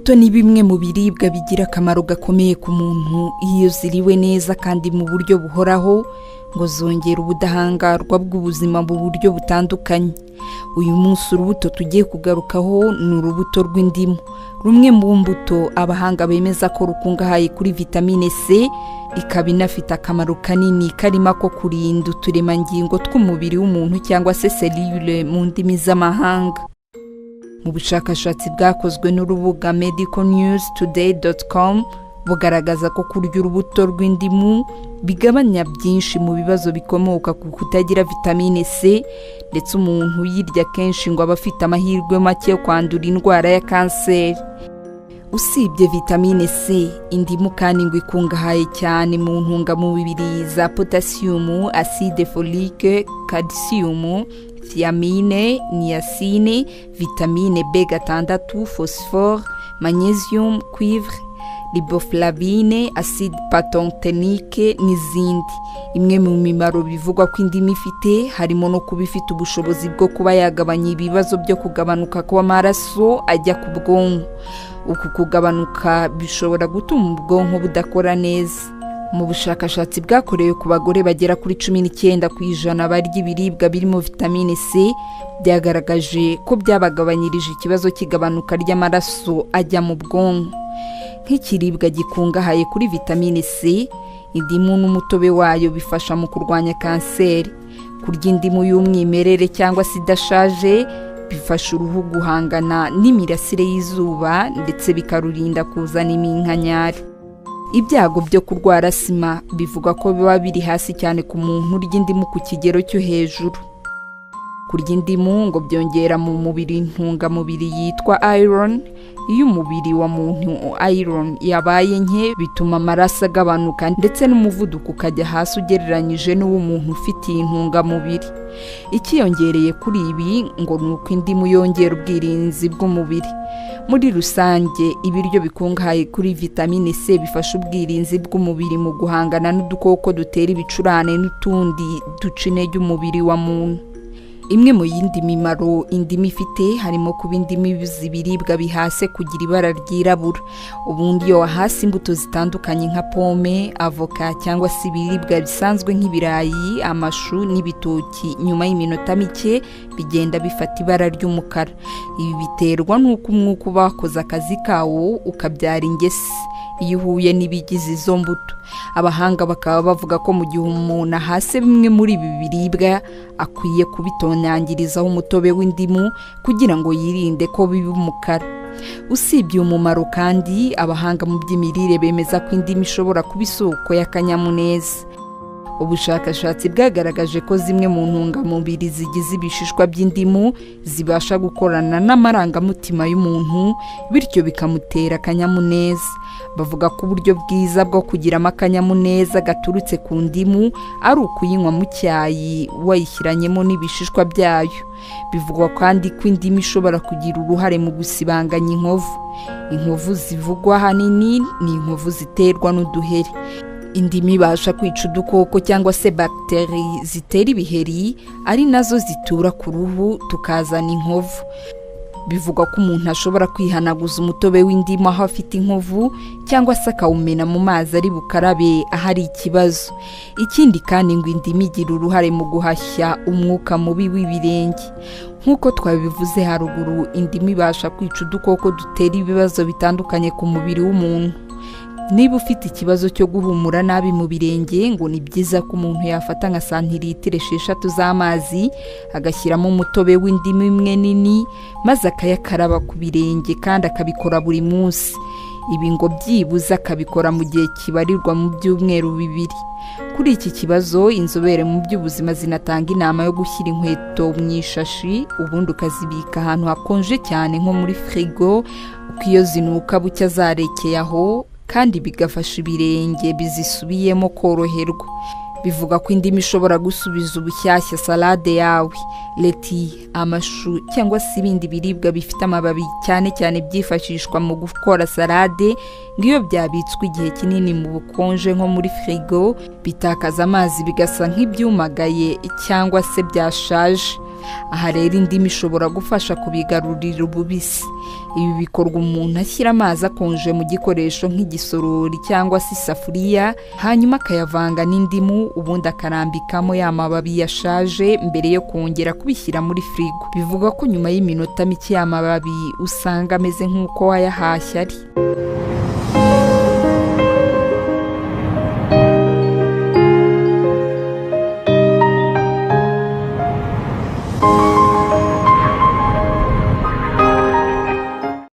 Imbuto ni bimwe mu biribwa bigira akamaro gakomeye ku muntu iyo ziriwe neza kandi mu buryo buhoraho, ngo zongera ubudahangarwa bw'ubuzima mu buryo butandukanye. Uyu munsi urubuto tugiye kugarukaho ni urubuto rw'indimu, rumwe mu mbuto abahanga bemeza ko rukungahaye kuri vitamine C, ikaba inafite akamaro kanini karimo ako kurinda uturemangingo tw'umubiri w'umuntu cyangwa se cellule mu ndimi z'amahanga. Mu bushakashatsi bwakozwe n'urubuga medicalnewstoday.com bugaragaza ko kurya urubuto rw'indimu bigabanya byinshi mu bibazo bikomoka ku kutagira vitamine C, ndetse umuntu uyirya kenshi ngo aba afite amahirwe make yo kwandura indwara ya kanseri. Usibye vitamine C, indimu kandi ngo ikungahaye cyane mu ntungamubiri za potasiyumu, acide folique, calcium, thiamine, niacine, vitamine B6, phosphore, magnesium, cuivre, riboflavine, acide pantothénique n'izindi. Imwe mu mimaro bivugwa ko indimu ifite harimo no kuba ifite ubushobozi bwo kuba yagabanya ibibazo byo kugabanuka kw'amaraso ajya ku bwonko. Uku kugabanuka bishobora gutuma ubwonko budakora neza. Mu bushakashatsi bwakorewe ku bagore bagera kuri 19% barya ibiribwa birimo vitamine C, byagaragaje ko byabagabanyirije ikibazo cy'igabanuka ry'amaraso ajya mu bwonko. Nk'ikiribwa gikungahaye kuri vitamine C, indimu n'umutobe wayo bifasha mu kurwanya kanseri. Kurya indimu y'umwimerere cyangwa se idashaje bifasha uruhu guhangana n'imirasire y'izuba ndetse bikarurinda kuzana iminkanyari. Ibyago byo kurwara sima bivugwa ko biba biri hasi cyane ku muntu urya indimu ku kigero cyo hejuru. Kurya indimu ngo byongera mu mubiri intungamubiri yitwa iron. Iyo umubiri wa muntu iron yabaye nke, bituma amaraso agabanuka ndetse n'umuvuduko ukajya hasi ugereranyije n'uw'umuntu ufite iyi ntungamubiri. Ikiyongereye kuri ibi ngo ni uko indimu yongera ubwirinzi bw'umubiri. Muri rusange, ibiryo bikungahaye kuri vitamine C bifasha ubwirinzi bw'umubiri mu guhangana n'udukoko dutera ibicurane n'utundi duca intege umubiri wa muntu. Imwe mu yindi mimaro indimu ifite harimo kuba indimu ibuza ibiribwa bihase kugira ibara ryirabura. Ubundi iyo wahase imbuto zitandukanye nka pome, avoka cyangwa se ibiribwa bisanzwe nk'ibirayi, amashu n'ibitoki, nyuma y'iminota mike bigenda bifata ibara ry'umukara. Ibi biterwa n'uko umwuka uba wakoze akazi kawo ukabyara ingesi iyo uhuye n'ibigize izo mbuto. Abahanga bakaba bavuga ko mu gihe umuntu ahase bimwe muri ibi biribwa, akwiye kubitonyangirizaho umutobe w'indimu kugira ngo yirinde ko biba umukara. Usibye umumaro kandi, abahanga mu by'imirire bemeza ko indimu ishobora kuba isoko y'akanyamuneza. Ubushakashatsi bwagaragaje ko zimwe mu ntungamubiri zigize ibishishwa by'indimu zibasha gukorana n'amarangamutima y'umuntu, bityo bikamutera akanyamuneza. Bavuga ko uburyo bwiza bwo kugiramo akanyamuneza gaturutse ku ndimu ari ukuyinywa mu cyayi wayishyiranyemo n'ibishishwa byayo. Bivugwa kandi ko indimu ishobora kugira uruhare mu gusibanganya inkovu. Inkovu zivugwa ahanini ni inkovu ziterwa n'uduheri. Indimu ibasha kwica udukoko cyangwa se bagiteri zitera ibiheri, ari nazo zitura ku ruhu tukazana inkovu. Bivugwa ko umuntu ashobora kwihanaguza umutobe w'indimu aho afite inkovu, cyangwa se akawumena mu mazi ari bukarabe ahari ikibazo. Ikindi kandi ngo indimu igira uruhare mu guhashya umwuka mubi w'ibirenge. Nk'uko twabivuze haruguru, indimu ibasha kwica udukoko dutera ibibazo bitandukanye ku mubiri w'umuntu. Niba ufite ikibazo cyo guhumura nabi mu birenge, ngo ni byiza ko umuntu yafata nka santiritiro 6 z'amazi, agashyiramo umutobe w'indimu imwe nini, maze akayakaraba ku birenge, kandi akabikora buri munsi. Ibi ngo byibuze akabikora mu gihe kibarirwa mu byumweru 2. Kuri iki kibazo, inzobere mu by'ubuzima zinatanga inama yo gushyira inkweto mu ishashi, ubundi ukazibika ahantu hakonje cyane nko muri firigo, kuko iyo zinuka bucya zarekeye aho, kandi bigafasha ibirenge bizisubiyemo koroherwa. Bivuga ko indimu ishobora gusubiza ubushyashya salade yawe, leti, amashu cyangwa se ibindi biribwa bifite amababi, cyane cyane byifashishwa mu gukora salade. Ngo iyo byabitswe igihe kinini mu bukonje nko muri firigo, bitakaza amazi bigasa nk'ibyumagaye cyangwa se byashaje. Aha rero indimu ishobora gufasha kubigarurira ububisi. Ibi bikorwa umuntu ashyira amazi akonje mu gikoresho nk'igisorori cyangwa se isafuriya, hanyuma akayavanga n'indimu, ubundi akarambikamo ya mababi yashaje mbere yo kongera kubishyira muri firigo. Bivugwa ko nyuma y'iminota mike ya mababi usanga ameze nk'uko wayahashye ari.